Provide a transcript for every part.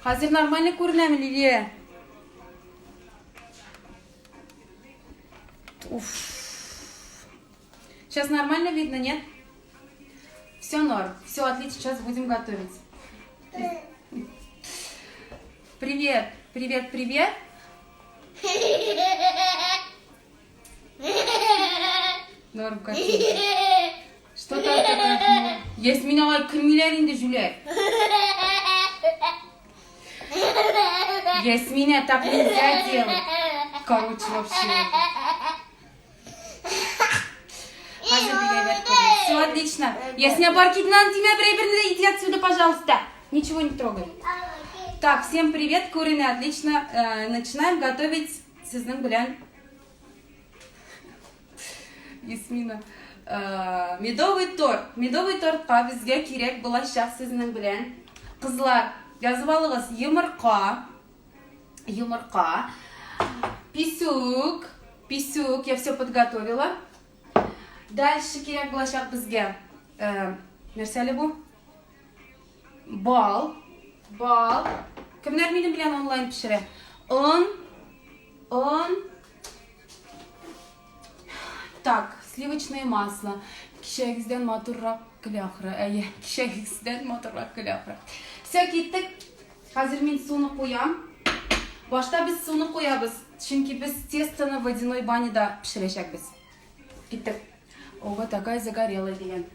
Хәзер нормально күренәме, Лилия? Уф. Сейчас нормально видно, нет? Все норм. Все отлично, сейчас будем готовить. Привет, привет, привет. Норм картинка. Что там такое? Ясмин алай көлмиләр инде, җүләр. Ясмина, так нельзя делать. Короче, вообще. Хәзер бик әйбәт күренә. Все отлично. Ясмина, бар кит, на тимә бер әйберне дә, иди отсюда, пожалуйста. Ничего не трогай. Так, всем привет, күренә, отлично. Начинаем готовить сезнең белән Ясмина. Медовый торт. Медовый тортка безгә кирәк булачак сезнең белән. Кызлар, язып алыгыз, йомырка, йомырка, писүк, писүк, я все подготовила. Дальше кирәк булачак безгә. Нәрсә әле бу? Бал, бал. Кемнәр минем белән онлайн пешерә? Он, он. Так, сливочное масло. Кичәгездән матуррак көлә ахры. Әйе, кичәгездән матуррак көлә ахры. Все, киттек. Хәзер мин суны куям. Башта без суны куябыз, чөнки без тестоны водяной баняда пешерәчәкбез. Киттек. Ого, такая загорелая дигән.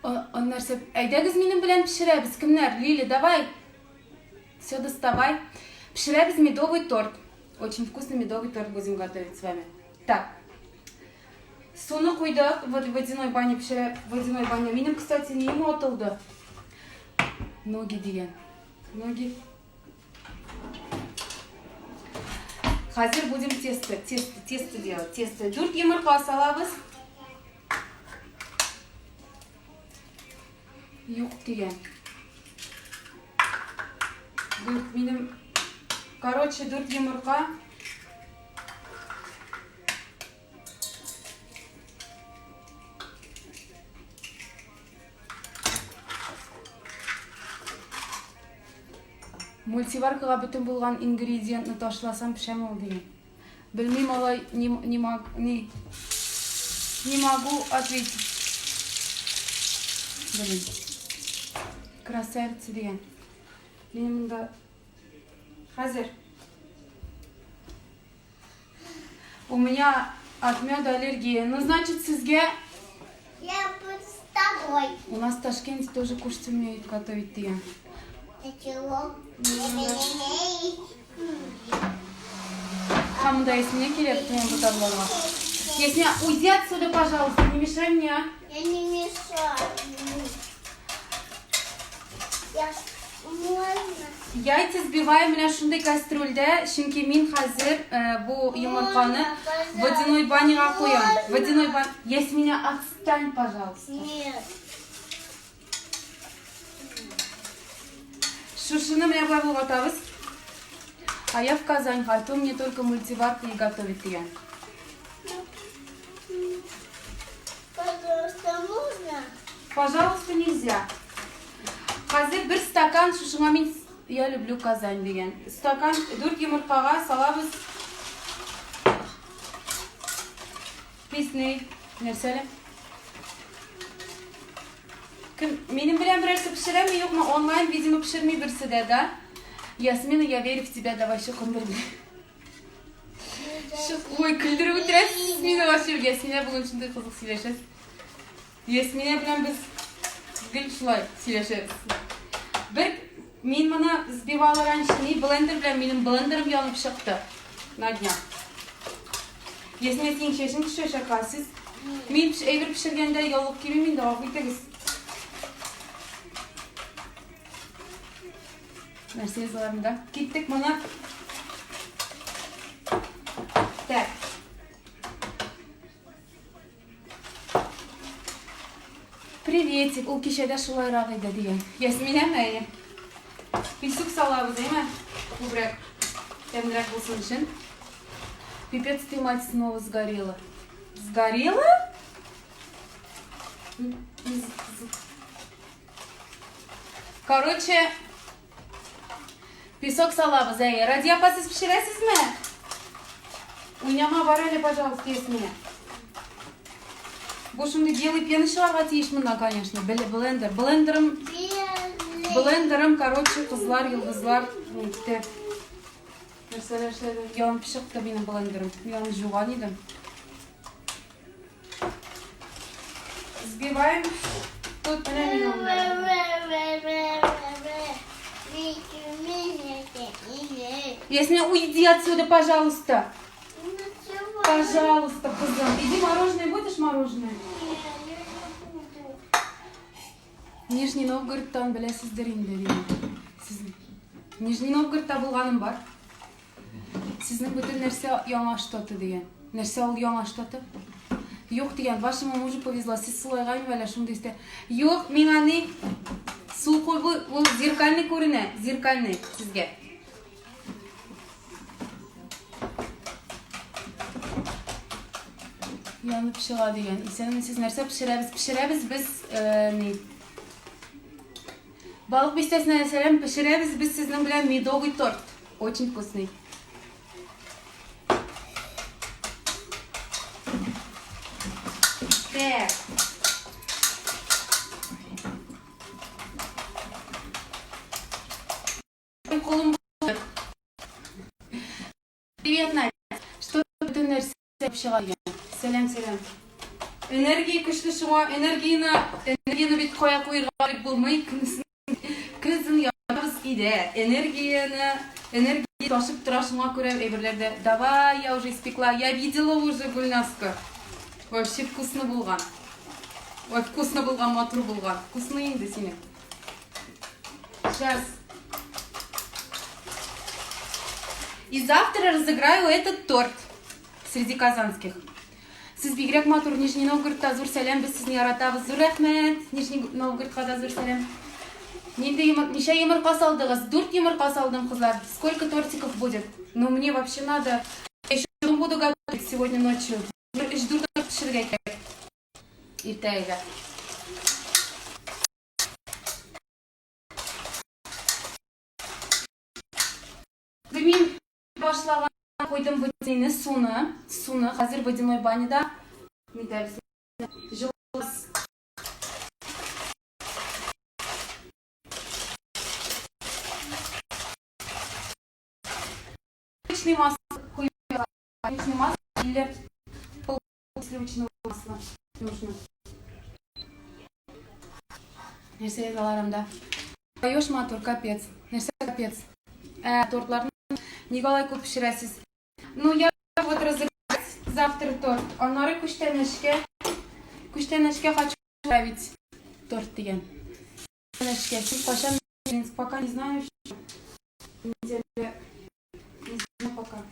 Он нәрсә? Әйдәгез минем белән пешерәбез. Кемнәр? Лили, давай. Все, доставай. Пешерәбез медовый торт. Очень вкусный медовый торт будем готовить с вами. Так. Суны куйдык. Вот в водяной бане пешерә, водяной баня. Минем, кстати, нием атылды. Ноги дигән. Ноги. Хәзер будем тесто, тесто, тесто делать. Тесто. Дүрт йомырка салабыз. Юк дигән. Дүрт минем. Короче, дүрт йомырка. Мультиваркага бөтен булган ингредиентны ташласам пешәме ул дигән. Белмим алай не, не, мог, не, не могу ответить. Блин. Красавица дигән. Мин монда хәзер. У меня от меда аллергия. Ну, значит, сезгә... Я буду с тобой. У нас в Ташкенте тоже кушать умеют готовить дигән. Ты чего? Һәм монда Ясминә килә бөтен бу табларга. Ясминә, уйди отсюда, пожалуйста, не мешай мне. а. Я не мешаю. Я можно? Яйца сбиваем менә шундый кастрюльдә, чөнки мин хәзер бу йомырканы водяной баняга куям. Водяной бан... Ясминә, отстань, пожалуйста. Нет. Шушыны менә болай болгатабыз. А я в Казань хочу, мне только мультиварка и готовить дигән. Пожалуйста, можно? Пожалуйста, нельзя. Хәзер бер стакан шушыңа мин я люблю Казань дигән. Стакан дүрт йомыркага салабыз. Песни. Нәрсә әле? Кем минем белән берәрсе пешерәме, юкмы? Онлайн, видимо, пешерми берсе дә, да? Ясмина, я верю в тебя, давай чукындыр. Ой, көлдереп үтерәсез мине вообще. Ясмина бүген шундый кызык сөйләшәсез. Ясминә белән без гел шулай сөйләшәбез. Бер мин моны сбивала раньше, ни блендер белән минем блендерым янып чыкты на днях. Ясминә, синең чәчең төшәчәк, а сез мин әйбер пешергәндә яулык кимим инде, гафу итегез. Нәрсә язалар монда? Киттек моны. Так. Приветик, ул кичәдә шулайрак иде дигән. Ясминәме әйе? Песок салабыз, әйме? Күбрәк, тәмлерәк булсын өчен. Пипец, ты, мать, снова сгорела. Сгорела? Короче, песок салабыз, әйе. Радия апа, сез пешерәсезме? Уйнама бар әле, пожалуйста, Ясминә. Бу шундый белый пена чыгарга тиеш монда, конечно. Блендер. Блендерым, блендерым, короче, кызлар, йолдызлар, нитте. Нәрсәләр эшләде? Янып чыкты минем блендерым. Мин аны жуган идем. Сбиваем. Тут менә мин аны. Ясмин, уйди отсюда, пожалуйста. Пожалуйста, кызым. Иди мороженое будешь мороженое? Нижний Новгородтан беләсездер инде мине. Сез Нижний Новгородта булганым бар. Сезнең бөтен нәрсә яңа что-то дигән. Нәрсә ул яңа что-то? Юк дигән, вашему мужу повезло. Сез сулайган әллә шундый истә. Юк, миңа ни су куй бу, ул зеркальный күренә, зеркальный сезгә. Янып чыга дигән. Исәнмесез, нәрсә пешерәбез? Пешерәбез без э, ни? Балык бистәсенә сәлам, пешерәбез без сезнең белән медовый торт. Очень вкусный. Так. Кулым Привет, Надя. Что бөтен нәрсә чыга дигән. Сәлам, сәлам. Энергия көчле шуңа, энергияне, энергияне бит кая куерга дип булмый. Көнсен ятабыз өйдә. Энергияне, энергия ташып тора шуңа күрә әйберләрдә. Давай, я уже испекла. Я видела уже Гульнаска. Вообще вкусно булган. Ой, вкусно булган, матур булган. Вкусно инде синең. Сейчас. И завтра разыграю этот торт среди казанских. Сез бигрәк матур Нижний Новгородта зур сәлам, без сезне яратабыз. Зур рәхмәт. Нижний Новгородка да зур сәлам. Нинди йомыр, ничә йомырка салдыгыз? Дүрт йомырка салдым, кызлар. Сколько тортиков будет? Ну, мне вообще надо. Я еще буду готовить сегодня ночью. Бер өч-дүрт торт пешерергә кирәк. Иртәгә. Мин башлаган куйдым водяной суны, суны хәзер водяной баняда нитәбез. Җылыбыз. Сливочный масло куярга. Сливочный масло или пол сливочного масла нужно. Нәрсә язалар анда? Поешь матур, капец. Нәрсә капец? Ә, тортларны нигә алай күп пешерәсез? Ну, я вот разыграть завтра торт. Аннары күчтәнәчкә, күчтәнәчкә хочу отправить торт дигән. Күчтәнәчкә. Син кайчан, пока не знаю еще. Неделя. Не знаю пока.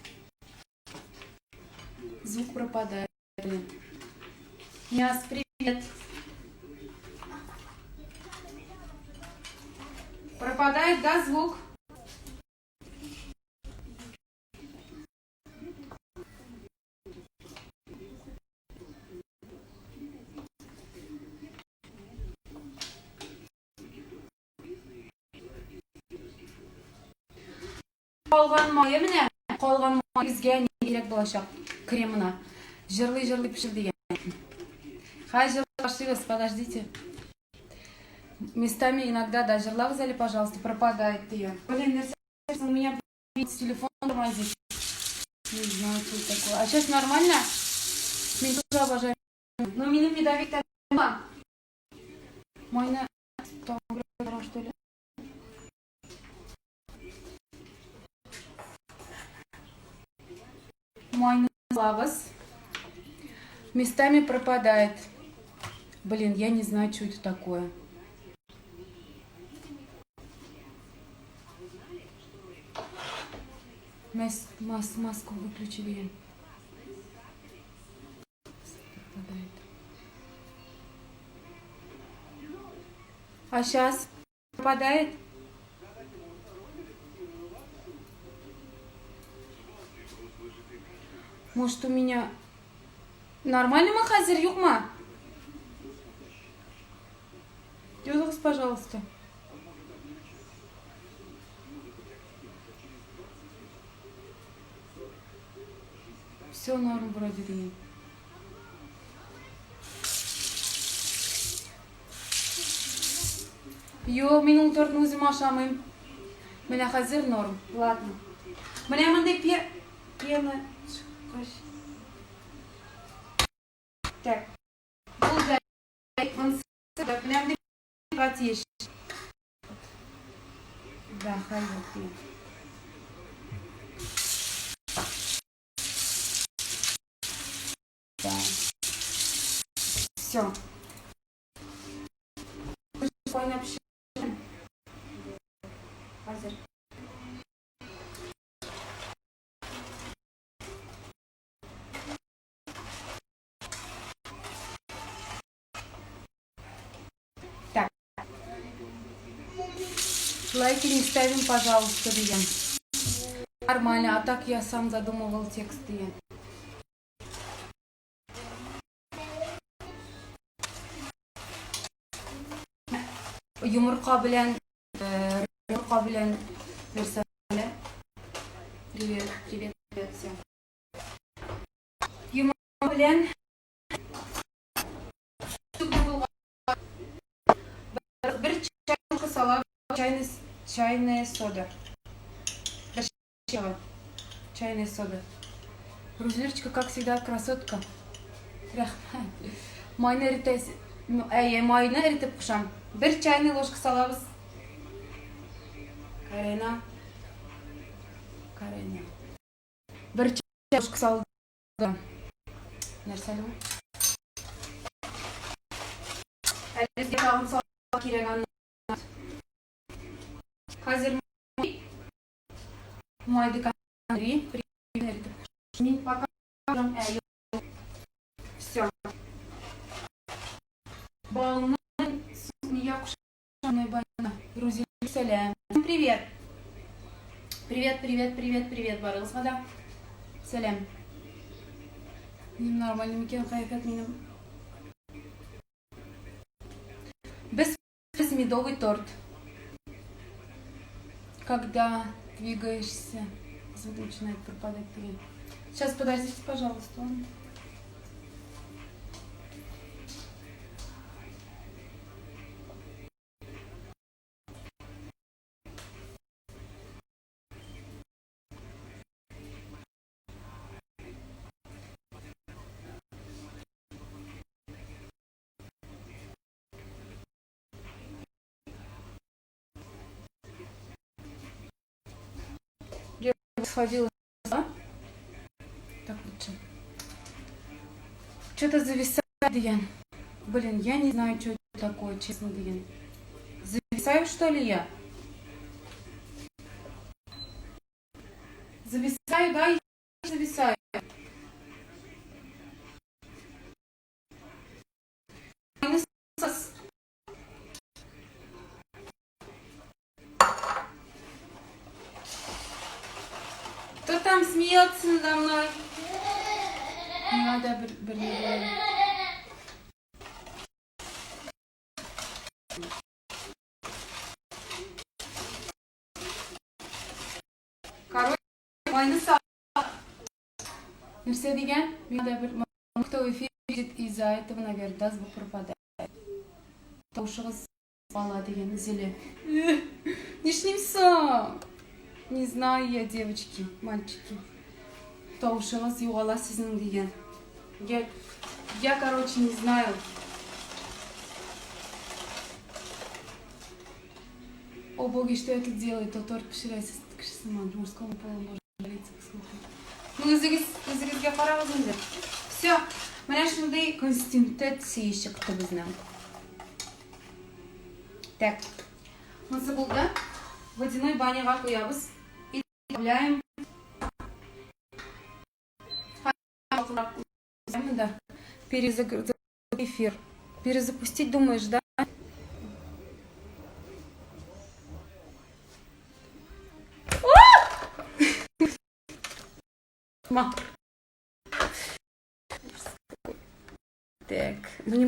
Звук пропадает. Блин. Няс, привет. Пропадает, да, звук? Калган мае менә, калган май безгә ни кирәк булачак кремына. Җырлый-җырлый пешер дигән. Хәзер башлыйбыз, подождите. Местами иногда, да, җырлагыз әле, пожалуйста, пропадает дигән. Блин, нәрсә, у меня телефон тормозит. Не знаю, что это такое. А сейчас нормально? Мин тоже обожаю. Но минем медовик тәмам. Майны тагын что ли? Майны салабыз. Местами пропадает. Блин, я не знаю, что это такое. Мас, мас, маску выключили. Пропадает. А сейчас пропадает? Может, у меня нормально хәзер юкмы? Языгыз, пожалуйста. Все норм вроде дигән. Юк, мин ул тортны үзем ашамыйм. Менә хәзер норм. Ладно. Менә мондый пе пена чыккач. Так. Булды. Монысы менә мондый булырга тиеш. Да, хәл юк дигән. Да. Все. Кайнап чыгып. Хәзер. Так. Лайки не ставим, пожалуйста, дигән. Нормально, а так я сам задумывал текст дигән. Йомырка белән э, йомырка белән нәрсә белә? Привет, привет, привет всем. Йомырка белән бер чай сала чайный чайная сода. Бер чай чайная сода. Рузилечка, как всегда, красотка. Рәхмәт. Майны эретәс. Әйе, майны эретеп кушам. Бер чайный ложка салабыз. Карена. Карена. Бер чай ложка салдым. Нәрсә әле бу? Әле безгә тагын салырга кирәк аны. Хәзер май Мин пока все. Балны нигә кушамай бана? Рузиль, сәлам. Привет. Привет, привет, привет, привет барыгызга да. Сәлам. Минем нормально микән кыяфәт минем? Без без медовый торт. Когда двигаешься, звук начинает пропадать. Сейчас, подождите, пожалуйста. Я сходила, да? Так лучше. Что-то зависает, дигән. Блин, я не знаю, что это такое, честно, дигән. Зависаю, что ли, я? Зависаю, да? Я зависаю. Кто там смеется надо мной? Не надо бер, бер Короче, майны сал. Нәрсә дигән? Миңа да бер кто в эфире видит, из-за этого, наверное, да, звук пропадает. Тавышыгыз бала дигән өзелә. Нишлим соң? Не знаю я, девочки, мальчики. Тавышыгыз югала сезнең дигән. Я, я, короче, не знаю. О боги, что я тут делаю? То торт пешерәсез кеше сыман, мужскому полу можно жалиться, слухай. Ну, үзегез, үзегезгә карагыз инде. Все, менә шундый консистенция чыкты безнең. Так, монысы булды. Водяной баняга куябыз. И добавляем. Да. Перезагрузить эфир. Перезапустить, думаешь, да? Ма. Так, ну не